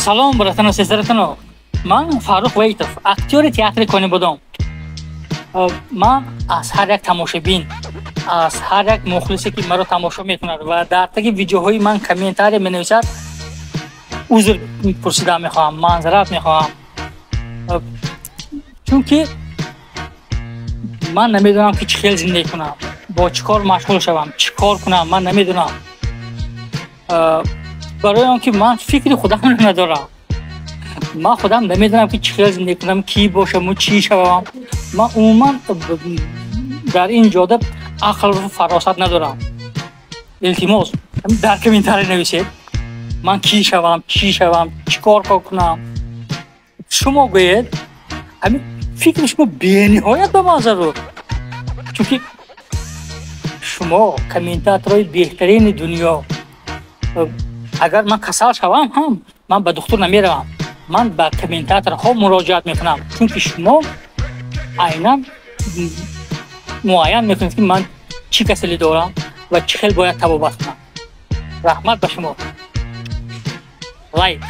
Салом, братано, сестратано. Ман Фаррух Ваитов, актёри театри Конибодом. Ман аз ҳар як тамошобин, аз ҳар як мухлисе, ки маро тамошо мекунад ва дар таги видеоҳои ман комментария менависад, узр пурсида мехоҳам, маъзарат мехоҳам, чунки ман намедонам, ки чӣ хел зиндагӣ кунам, бо чӣ кор машғул шавам, чӣ кор кунам, ман намедонам, барои он ки ман фикри худамро надорам. Ман худам намедонам, ки чӣ хел зиндагӣ кунам, кӣ бошаму чӣ шавам. Ман умуман дар ин ҷода ақлу фаросат надорам. Илтимос, дар комментария нависед, ман кӣ шавам, чӣ шавам, чӣ кор кунам. Шумо гӯед, ҳамин фикри шумо бениҳоят ба ман зарур, чунки шумо комментаторҳои беҳтарини дунё. Агар ман касал шавам ҳам, ман ба духтур намеравам, ман ба комментаторҳо муроҷиат мекунам, чунки шумо айнан муайян мекунед, ки ман чӣ касалӣ дорам ва чӣ хел бояд табобат кунам. Раҳмат ба шумо. Лайк.